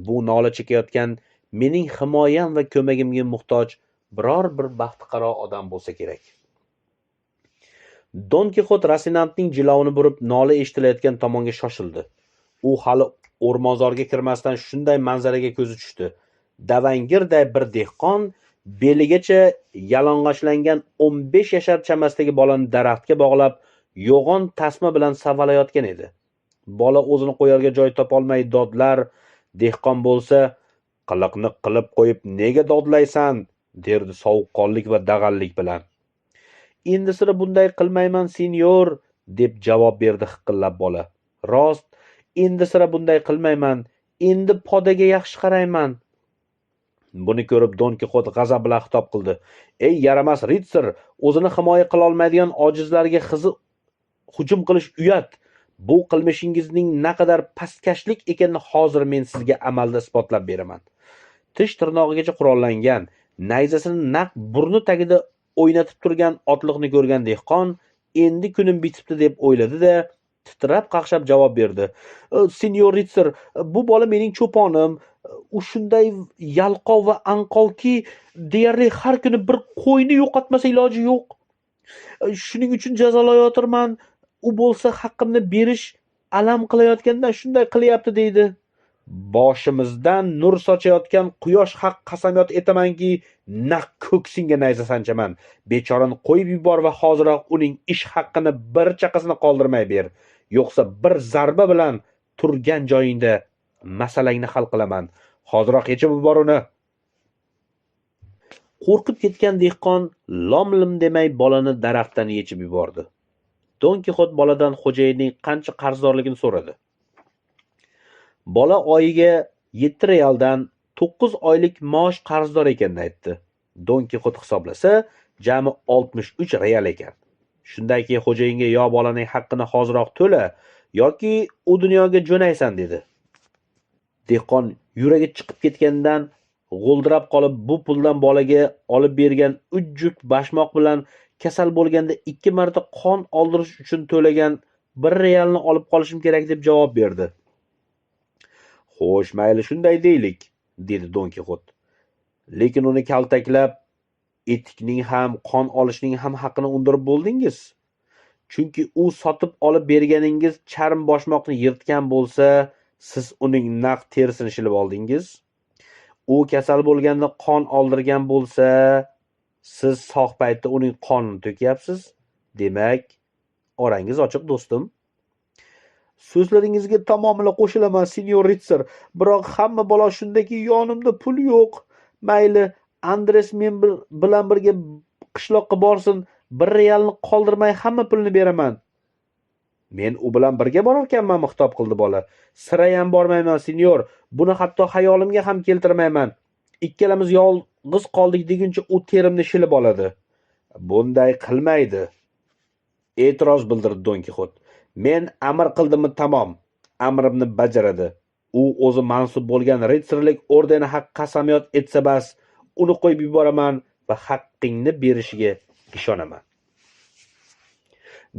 Bu nola chekayotgan mening himoyam va ko'magimga muhtoj biror bir baxtiqaro odam bo'lsa kerak. Don Kixot Rosinantning jilovini burib nola eshitilayotgan tomonga shoshildi. U hali o'rmonzorga kirmasdan shunday manzaraga ko'zi tushdi. Davangirday bir dehqon beligacha yalang'ochlangan 15 yashar chamasidagi bolani daraxtga bog'lab, yo'g'on tasma bilan savalayotgan edi. Bola o'zini qo'yarga joy topolmay dodlar, dehqon bo'lsa, "Qiliqni qilib qo'yib nega dodlaysan?" derdi sovuqqonlik va dag'allik bilan. "Endi sira bunday qilmayman, senyor," deb javob berdi hiqillab bola. "Rost, endi sira bunday qilmayman. Endi podaga yaxshi qarayman." Buni ko'rib Don Kixot g'azab bilan xitob qildi. "Ey yaramas ritsar, o'zini himoya qila olmaydigan ojizlarga hujum qilish uyat. Bu qilmishingizning naqadar pastkashlik ekanini hozir men sizga amalda isbotlab beraman." Tish tirnog'igacha qurollangan, nayzasini naq burni tagida o'ynatib turgan otliqni ko'rgan dehqon endi kunim bitibdi deb o'yladi-da, titrab qaqshab javob berdi. "Senyor ritsar, bu bola mening cho'ponim. U shunday yalqov va anqovki, deyarli har kuni bir qo'yni yo'qotmasa iloji yo'q. Shuning uchun jazolayotirman. U bo'lsa haqqimni berish alam qilayotgandan shunday qilyapti deydi. Boshimizdan nur sochayotgan quyosh haq qasamyod etamanki, naq ko'ksingga nayza sanchaman. Bechorani qo'yib yubor va hoziroq uning ish haqqini bir chaqasini qoldirmay ber. Yo'qsa bir zarba bilan turgan joyingda masalangni hal qilaman. Hoziroq yechib yubor uni." Qo'rqib ketgan dehqon lom-lim demay bolani daraxtdan yechib yubordi. Don Kixot boladan xo'jayinning qancha qarzdorligini so'radi. Bola oyiga 7 realdan 9 oylik maosh qarzdor ekanini aytdi. Don Kixot hisoblasa, jami 63 real ekan. Shunday keyin xo'jayinga yo bolaning haqqini hoziroq to'la yoki u dunyoga jo'naysan dedi. Dehqon yuragi chiqib ketgandan g'o'ldirab qolib, bu puldan bolaga olib bergan 3 juft bashmoq bilan kasal bo'lganda 2 marta qon oldirish uchun to'lagan 1 realni olib qolishim kerak deb javob berdi. "Xo'sh, mayli shunday deylik," dedi Don Kixot. "Lekin uni kaltaklab etikning ham, qon olishning ham haqqini undirib bo'ldingiz. Chunki u sotib olib berganingiz charm boshmoqni yirtgan bo'lsa, siz uning naq terisini shilib oldingiz. U kasal bo'lganda qon oldirgan bo'lsa, siz sog' paytda uning qonini to'kyapsiz. Demak, orangiz ochiq, do'stim." "So'zlaringizga tamomila qo'shilaman, senyor ritsar, biroq hamma balo shundaki, yonimda pul yo'q. Mayli, Andres men bilan birga qishloqqa borsin, 1 realni qoldirmay hamma pulni beraman." "Men u bilan birga borarkanmanmi?" xitob qildi bola. "Sirayam bormayman, senyor. Buni hatto xayolimga ham keltirmayman. Ikkalamiz yolg'iz qoldik deguncha u terimni shilib oladi." "Bunday qilmaydi," e'tiroz bildirdi Don Kixot. "Men amr qildimmi tamom, amrimni bajaradi. U o'zi mansub bo'lgan ritsarlik ordeni haq qasamyod etsa bas, uni qo'yib yuboraman va haqqingni berishiga ishonaman."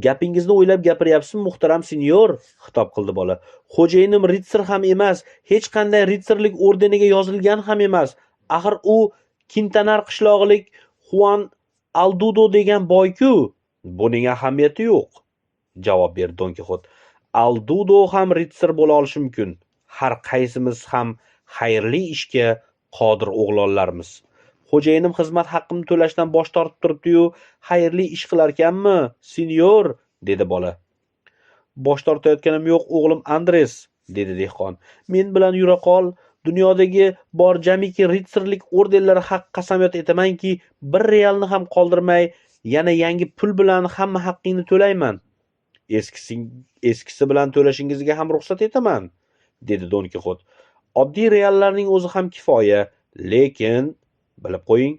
"Gapingizni o'ylab gapiryapsizmi, muhtaram senyor?" xitob qildi bola. "Xo'jayinim ritsar ham emas, hech qanday ritsarlik ordeniga yozilgan ham emas. Axir u Kintanar qishlog'ilik Juan Aldudo degan boy-ku." "Buning ahamiyati yo'q," javob berdi Don Kixot. "Aldudo ham ritsar bo'la olishi mumkin. Har qaysimiz ham xayrli ishga qodir o'g'lonlarmiz. Xo'jayinim xizmat haqqimni to'lashdan bosh tortib turibdi-yu, xayrli ish qilarkanmi, senyor?" dedi bola. "Bosh tortayotganim yo'q, o'g'lim Andres," dedi dehqon. "Men bilan yura qol. Dunyodagi bor jamiki ritsarlik ordenlari haq qasamyod etamanki, 1 realni ham qoldirmay, yana yangi pul bilan hamma haqqingni to'layman. Eskisi bilan to'lashingizga ham ruxsat etaman," dedi Don Kixot. "Oddiy reallarning o'zi ham kifoya, lekin bilib qo'ying,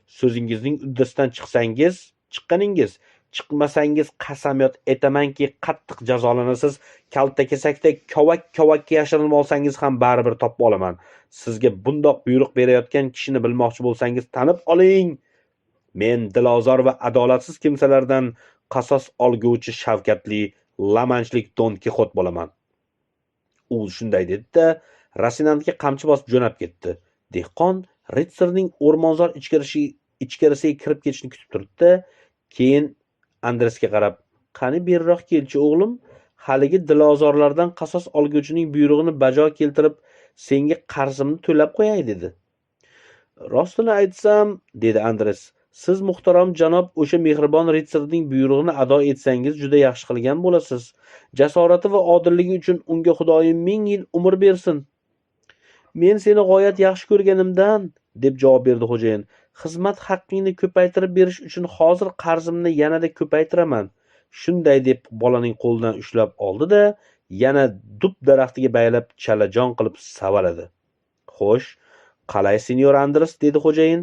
So'zingizning uddasidan chiqsangiz, chiqqaningiz, chiqmasangiz qasamyod etamanki, qattiq jazolanasiz. Kaltakesakda kovak-kovakka yashirinib olsangiz ham baribir topib olaman. Sizga bundoq buyruq berayotgan kishini bilmoqchi bo'lsangiz tanib oling. Men dilozor va adolatsiz kimsalardan qasos olguvchi shavkatli lamanchlik Don Kixot bo'laman. U shunday dedi-da, Rosinantga qamchi bosib jo'nab ketdi. Dehqon ritsarning o'rmonzor ichkarisiga kirib ketishini kutib turdi-da, keyin Andresga qarab, "Qani beriroq kelchi o'g'lim, haligi dilozorlardan qasos olguvchining buyrug'ini bajo keltirib, senga qarzimni to'lab qo'yay" dedi. "Rostini aytsam," dedi Andres, "siz muhtaram janob o'sha mehribon ritsarning buyrug'ini ado etsangiz juda yaxshi qilgan bo'lasiz. Jasorati va odilligi uchun unga Xudoyim 1000 yil umr bersin." "Men seni g'oyat yaxshi ko'rganimdan," deb javob berdi xo'jayin, "xizmat haqqingni ko'paytirib berish uchun hozir qarzimni yanada ko'paytiraman." Shunday deb bolaning qo'lidan ushlab oldi-da, yana dub daraxtiga baylab chalajon qilib savaladi. "Xo'sh, qalay senyor Andres," dedi xo'jayin.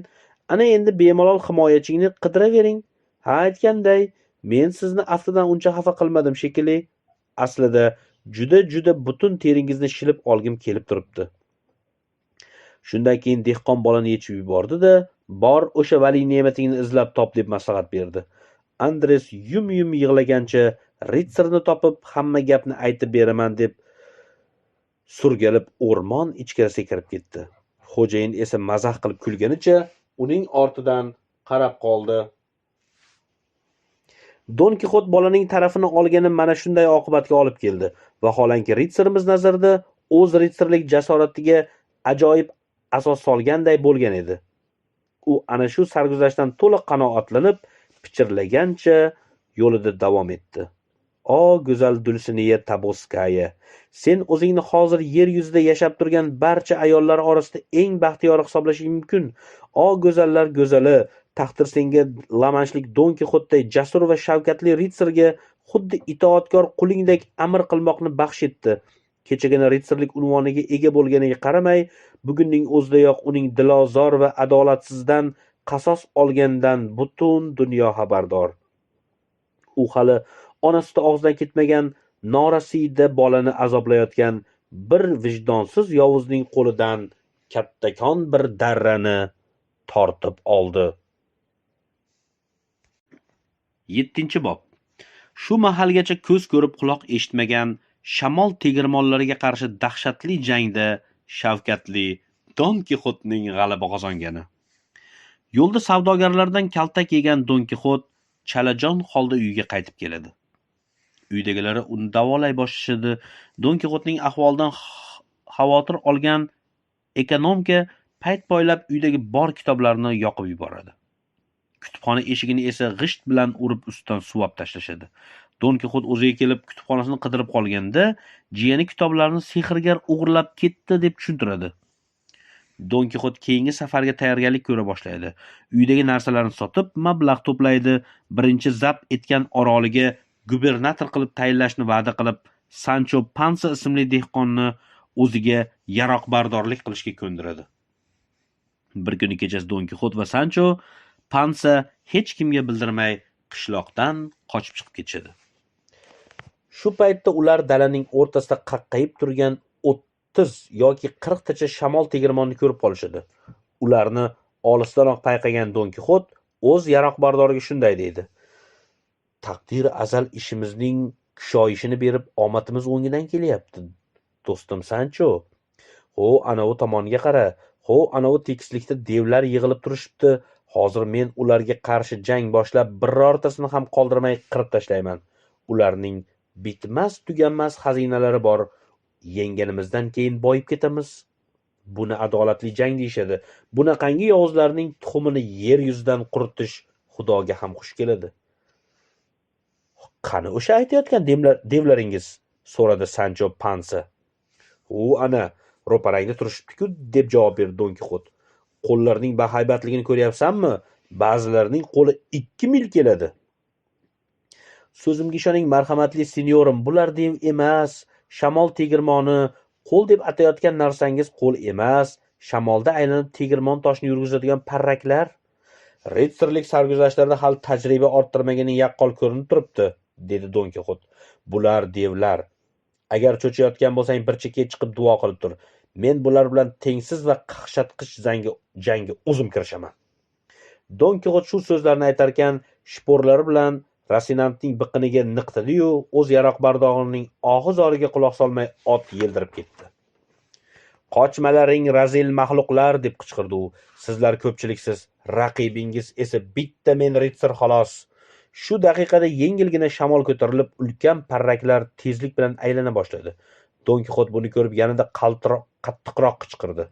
"Ana endi bemalol himoyachingni qidiravering. Ha, aytganday, men sizni aftidan uncha xafa qilmadim shekilli. Aslida juda-juda butun teringizni shilib olgim kelib turibdi." Shundan keyin dehqon bolani yechib yubordi-da, "Bor, o'sha vali ne'matingni izlab top" deb maslahat berdi. Andres yum-yum yig'lagancha ritsarni topib, hamma gapni aytib beraman deb surgalib o'rmon ichkarisiga kirib ketdi. Xo'jayin esa mazax qilib kulganicha uning ortidan qarab qoldi. Don Kixot bolaning tarafini olgani mana shunday oqibatga olib keldi. Vaholanki ritsarimiz nazarida o'z ritsarlik jasoratiga ajoyib asos solganday bo'lgan edi. U ana shu sarguzashtdan to'liq qanoatlanib, pichirlagancha yo'lida davom etdi. O go'zal Dulsineya Taboskaya, sen o'zingni hozir yer yuzida yashab turgan barcha ayollar orasida eng baxtiyori hisoblashing mumkin. O go'zallar go'zali, taqdir senga lamanchlik Don Kixotday jasur va shavkatli ritsarga xuddi itoatkor qulingdek amr qilmoqni baxsh etdi. Kechagina ritsarlik unvoniga ega bo'lganiga qaramay, bugunning o'zidayoq uning dilozor va adolatsizdan qasos olgandan butun dunyo xabardor. U hali ona suti og'zidan ketmagan norasida bolani azoblayotgan bir vijdonsiz yovuzning qo'lidan kattakon bir darrani tortib oldi. 7-bob. Shu mahalgacha ko'z ko'rib quloq eshitmagan shamol tegirmonlariga qarshi dahshatli jangda shavkatli Don Kixotning g'alaba qozongani. Yo'lda savdogarlardan kaltak yegan Don Kixot chalajon holda uyiga qaytib keladi. Uydagilari uni davolay boshlashadi. Don Kixotning ahvolidan xavotir olgan ekonomka payt poylab uydagi bor kitoblarni yoqib yuboradi. Kutubxona eshigini esa g'isht bilan urib ustidan suvab tashlashadi. Don Kixot o'ziga kelib kutubxonasini qidirib qolganda, jiyani kitoblarni sehrgar o'g'irlab ketdi deb tushuntiradi. Don Kixot keyingi safarga tayyorgarlik ko'ra boshlaydi. Uydagi narsalarni sotib, mablag' to'playdi. Birinchi zabt etgan oroliga gubernator qilib tayinlashni va'da qilib, Sancho Pansa ismli dehqonni o'ziga yaroqbardorlik qilishga ko'ndiradi. Bir kuni kechasi Don Kixot va Sancho Pansa hech kimga bildirmay qishloqdan qochib chiqib ketishadi. Shu paytda ular dalaning o'rtasida qaqqayib turgan 30 yoki 40 tacha shamol tegirmonni ko'rib qolishadi. Ularni olisdanoq payqagan Don Kixot o'z yaroqbardoriga shunday deydi: "Taqdir azal ishimizning kushoyishini berib, omadimiz o'ngidan kelyapti, do'stim Sancho. Ho, ana u tomonga qara. Ho, ana u tekislikda devlar yig'ilib turishibdi. Hozir men ularga qarshi jang boshlab, birortasini ham qoldirmay qirib tashlayman. Ularning bitmas tuganmas xazinalari bor. Yengganimizdan keyin boyib ketamiz. Buni adolatli jang deyishadi. Bunaqangi yovuzlarning tuxumini yer yuzidan quritish Xudoga ham xush keladi." "Qani o'sha aytayotgan devlaringiz?" so'radi Sancho Pansa. "U ana ro'parangda turishibdi-ku", deb javob berdi Don Kixot. "Qo'llarining bahaybatligini ko'ryapsanmi? Ba'zilarining qo'li 2 mil keladi." "So'zimga ishoning, marhamatli senyorim, bular dev emas, shamol tegirmoni. Qo'l deb atayotgan narsangiz qo'l emas, shamolda aylanib tegirmon toshini yurgizadigan parraklar. Ritsarlik sarguzashtlarda hali tajriba orttirmaganing yaqqol ko'rinib turibdi, dedi Don Kixot. Bular devlar. Agar cho'chiyotgan bo'lsang, bir chekkaga chiqib duo qilib tur. Men bular bilan tengsiz va qaqshatqich jangga o'zim kirishaman. Don Kixot shu so'zlarni aytarkan, shporlari bilan Rosinantning biqiniga niqtadi-yu, o'z yaroqbardorining ohi-zoriga quloq solmay ot yeldirib ketdi. Qochmalaring, razil maxluqlar, deb qichqirdi u. Sizlar ko'pchiliksiz, raqibingiz esa bitta men ritsar xolos. Shu daqiqada yengilgina shamol ko'tarilib, ulkan parraklar tezlik bilan aylana boshladi. Don Kixot buni ko'rib yanada qattiqroq qichqirdi.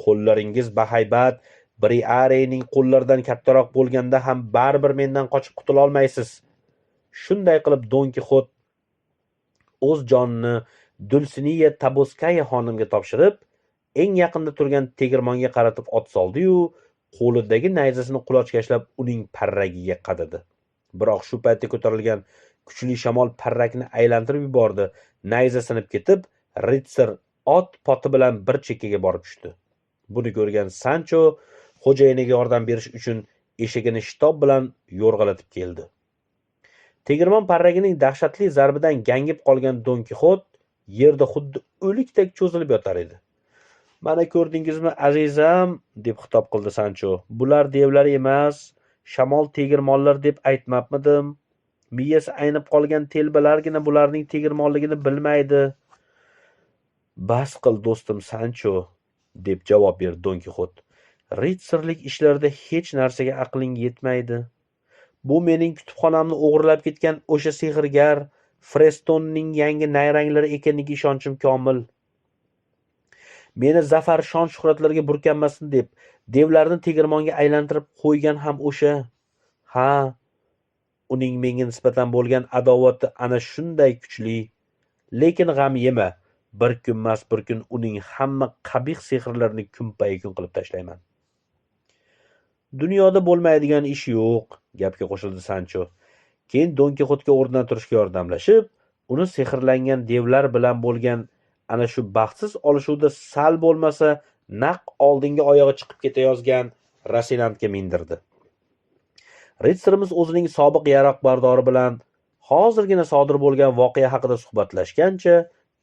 Qo'llaringiz bahaybat, Briareyning qo'llaridan kattaroq bo'lganda ham baribir mendan qochib qutula olmaysiz. Shunday qilib Don Kixot o'z jonini Dulsiniya Taboskaya xonimga topshirib, eng yaqinda turgan tegirmonga qaratib ot soldi-yu, qo'lidagi nayzasini qulochgashlab uning parragiga qadadi. Biroq shu paytda ko'tarilgan kuchli shamol parrakni aylantirib yubordi. Nayza sinib ketib, ritsar ot poti bilan bir chekkaga borib tushdi. Buni ko'rgan Sancho xo'jayiniga yordam berish uchun eshigini shitob bilan yo'rg'alatib keldi. Tegirmon parragining dahshatli zarbidan gangib qolgan Don Kixot yerda xuddi o'likdek cho'zilib yotar edi. Mana ko'rdingizmi, azizam, deb xitob qildi Sancho. Bular devlar emas, shamol tegirmonlar deb aytmabmidim? Miyasi aynib qolgan telbalargina bularning tegirmonligini bilmaydi. Bas qil, do'stim Sancho, deb javob berdi Don Kixot. Ritsarlik ishlarida hech narsaga aqling yetmaydi. Bu mening kutubxonamni o'g'irlab ketgan o'sha sehrgar Frestonning yangi nayranglari ekanligiga ishonchim komil. Meni zafar shon shuhratlarga burkanmasin deb devlarni tegirmonga aylantirib qo'ygan ham o'sha. Ha, uning menga nisbatan bo'lgan adovati ana shunday kuchli. Lekin g'am yema, bir kunmas bir kun uning hamma qabih sehrlarini kunpayakun qilib tashlayman. Dunyoda bo'lmaydigan ish yo'q, gapga qo'shildi Sancho. Keyin Don Kixotga o'rnidan turishga yordamlashib, uni sehrlangan devlar bilan bo'lgan ana shu baxtsiz olishuvda sal bo'lmasa naq oldingi oyog'i chiqib ketayozgan Rosinantga mindirdi. Ritsarimiz o'zining sobiq yaroqbardori bilan hozirgina sodir bo'lgan voqea haqida suhbatlashgancha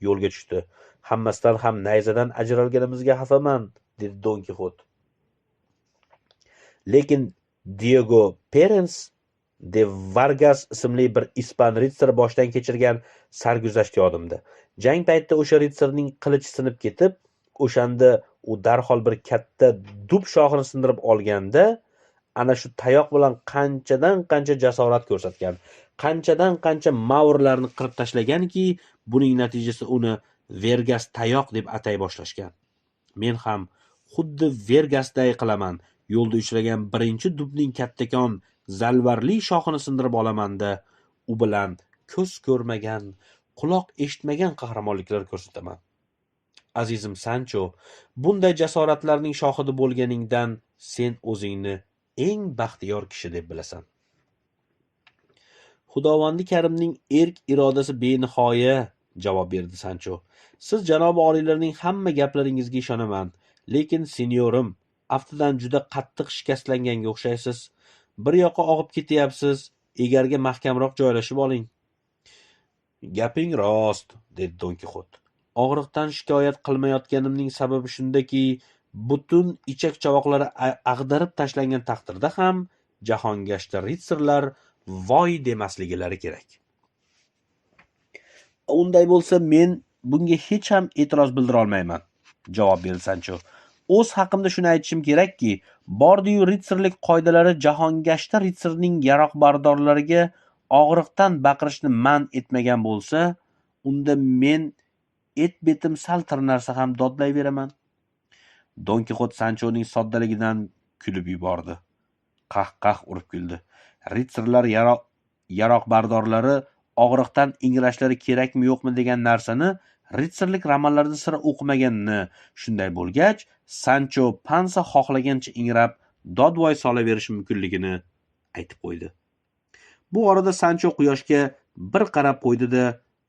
yo'lga tushdi. Hammasidan ham nayzadan ajralganimizga xafaman, dedi Don Kixot. Lekin Diego Perez de Vargas ismli bir ispan ritsar boshdan kechirgan sarguzasht yodimda. Jang paytida o'sha ritsarning qilichi sinib ketib, o'shanda u darhol bir katta dub shoxini sindirib olganda, ana shu tayoq bilan qanchadan qancha jasorat ko'rsatgan, qanchadan qancha mavrlarni qirib tashlaganki, buning natijasida uni Vergas tayoq deb atay boshlashgan. Men ham xuddi Vergasday qilaman. Yo'lda uchragan birinchi dubning kattakon zalvarli shoxini sindirib olamanda, u bilan ko'z ko'rmagan, quloq eshitmagan qahramonliklar ko'rsataman. Azizim Sancho, bunday jasoratlarning shohidi bo'lganingdan sen o'zingni eng baxtiyor kishi deb bilasan. Xudovandi Karimning erk irodasi benihoya, javob berdi Sancho. Siz janobi oliylarning hamma gaplaringizga ishonaman, lekin senyorim, aftidan juda qattiq shikastlanganga o'xshaysiz. Bir yoqqa og'ib ketyapsiz, egarga mahkamroq joylashib oling. Gaping rost, dedi Don Kixot. Og'riqdan shikoyat qilmayotganimning sababi shundaki, butun ichak chavoqlari ag'darib tashlangan taqdirda ham jahongashta ritsarlar voy demasliklari kerak. Unday bo'lsa, men bunga hech ham e'tiroz bildira olmayman, javob berdi Sancho. O'z haqimda shuni aytishim kerakki, bordiyu ritsarlik qoidalari jahongashta ritsarning yaroqbardorlariga og'riqdan baqirishni man etmagan bo'lsa, unda men et betim sal tirnarsa ham dodlayveraman. Don Kixot Sanchoning soddaligidan kulib yubordi. Qah-qah urib kuldi. Ritsarlar yaroqbardorlari og'riqdan ingrashlari kerakmi yo'qmi degan narsani ritsarlik romanlarida sira o'qimaganini, shunday bo'lgach, Sancho Pansa xohlagancha ingrab dodvoy solaverishi mumkinligini aytib qo'ydi. Bu orada Sancho quyoshga bir qarab qo'ydi-da,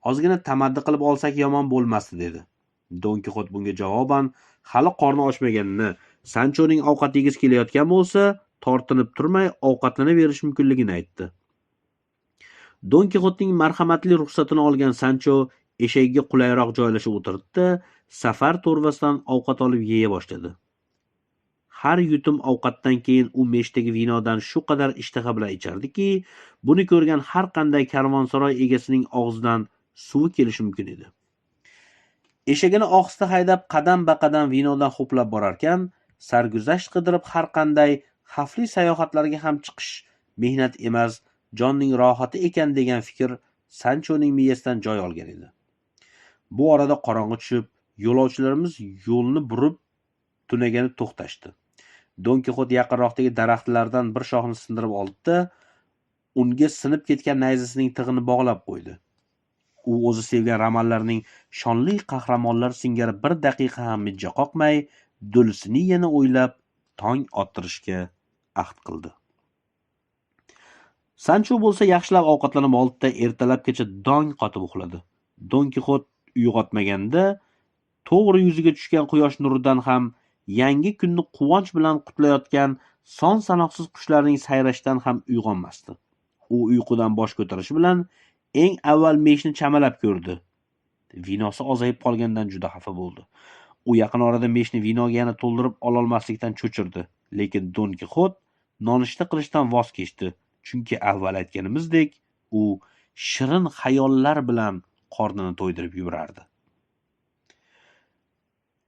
ozgina tamaddi qilib olsak yomon bo'lmasdi dedi. Don Kixot bunga javoban hali qorni ochmaganini, Sanchoning ovqat yegisi kelayotgan bo'lsa, tortinib turmay ovqatlanaverish mumkinligini aytdi. Don Kixotning marhamatli ruxsatini olgan Sancho eshagiga qulayroq joylashib o'tirdi-da, safar to'rvasidan ovqat olib yeya boshladi. Har yutum ovqatdan keyin u meshdagi vinodan shu qadar ishtaha bilan ichardiki, buni ko'rgan har qanday karvonsaroy egasining og'zidan suvi kelishi mumkin edi. Eshagini ohista haydab, qadam-baqadam vinodan ho'plab borarkan, sarguzasht qidirib har qanday xavfli sayohatlarga ham chiqish mehnat emas, jonning rohati ekan degan fikr Sanchoning miyasidan joy olgan edi. Bu orada qorong'i tushib, yo'lovchilarimiz yo'lni burib tunagani to'xtashdi. Don Kixot yaqinroqdagi daraxtlardan bir shoxni sindirib oldi-da, unga sinib ketgan nayzasining tig'ini bog'lab qo'ydi. U o'zi sevgan romanlarning shonli qahramonlar singari bir daqiqa ham mijja qoqmay, Dulsiniyani o'ylab tong ottirishga ahd qildi. Sancho bo'lsa yaxshilab ovqatlanib oldi-da, ertalabgacha dong qotib uxladi. Don Kixot uyg'otmaganda to'g'ri yuziga tushgan quyosh nuridan ham, yangi kunni quvonch bilan qutlayotgan son sanoqsiz qushlarning sayrashidan ham uyg'onmasdi. U uyqudan bosh ko'tarishi bilan eng avval meshni chamalab ko'rdi. Vinosi ozayib qolgandan juda xafa bo'ldi. U yaqin orada meshni vinoga yana to'ldirib ololmaslikdan cho'chirdi. Lekin Don Kixot nonushta qilishdan voz kechdi, chunki avval aytganimizdek, u shirin xayollar bilan qornini to'ydirib yurardi.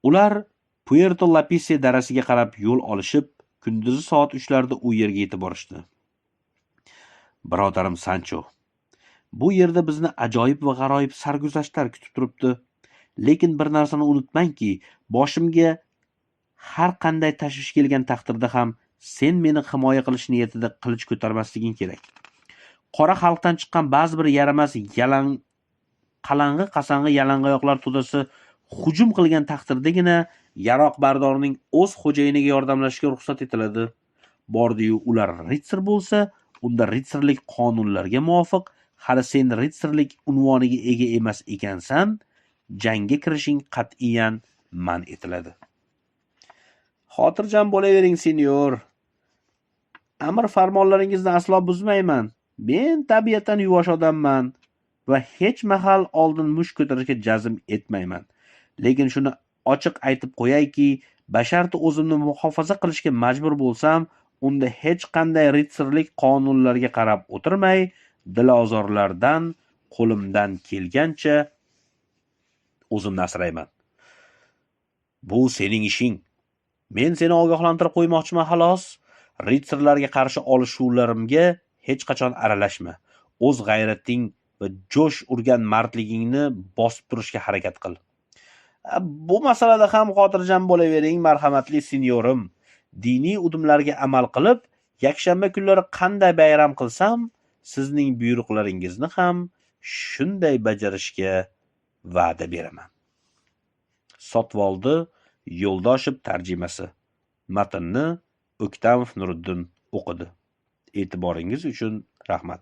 Ular Puerto Lapise darasiga qarab yo'l olishib, kunduzi soat 3larda u yerga yetib borishdi. Birodarim Sancho, bu yerda bizni ajoyib va g'aroyib sarguzashtlar kutib turibdi. Lekin bir narsani unutmangki, boshimga har qanday tashvish kelgan taqdirda ham sen meni himoya qilish niyatida qilich ko'tarmasliging kerak. Qora xalqdan chiqqan ba'zi bir yaramas qalang'i qasang'i yalangoyoqlar to'dasi hujum qilgan taqdirdagina yaroq bardorning o'z xo'jayiniga yordamlashishga ruxsat etiladi. Bordi-yu ular ritsar bo'lsa, unda ritsarlik qonunlarga muvofiq hali sen ritsarlik unvoniga ega emas ekansan, jangga kirishing qat'iyan man etiladi. Xotirjam bo'lavering, senyor. Amr farmonlaringizni aslo buzmayman. Men tabiatan yuvosh odamman va hech mahal oldin mush ko'tarishga jazm etmayman. Lekin shuni ochiq aytib qo'yayki, basharti o'zimni muhofaza qilishga majbur bo'lsam, unda hech qanday ritsarlik qonunlarga qarab o'tirmay, dilozorlardan qo'limdan kelgancha o'zimni asrayman. Bu sening ishing. Men seni ogohlantirib qo'ymoqchiman xolos. Ritsarlarga qarshi olishuvlarimga hech qachon aralashma. O'z g'ayrating va jo'sh urgan mardligingni bosib turishga harakat qil. Bu masalada ham xotirjam bo'lavering, marhamatli senyorim. Diniy udumlarga amal qilib, yakshanba kunlari qanday bayram qilsam, sizning buyruqlaringizni ham shunday bajarishga va'da beraman. Sotvoldi Yo'ldoshev tarjimasi. Matnni O'ktamov Nuriddin o'qidi. E'tiboringiz uchun rahmat.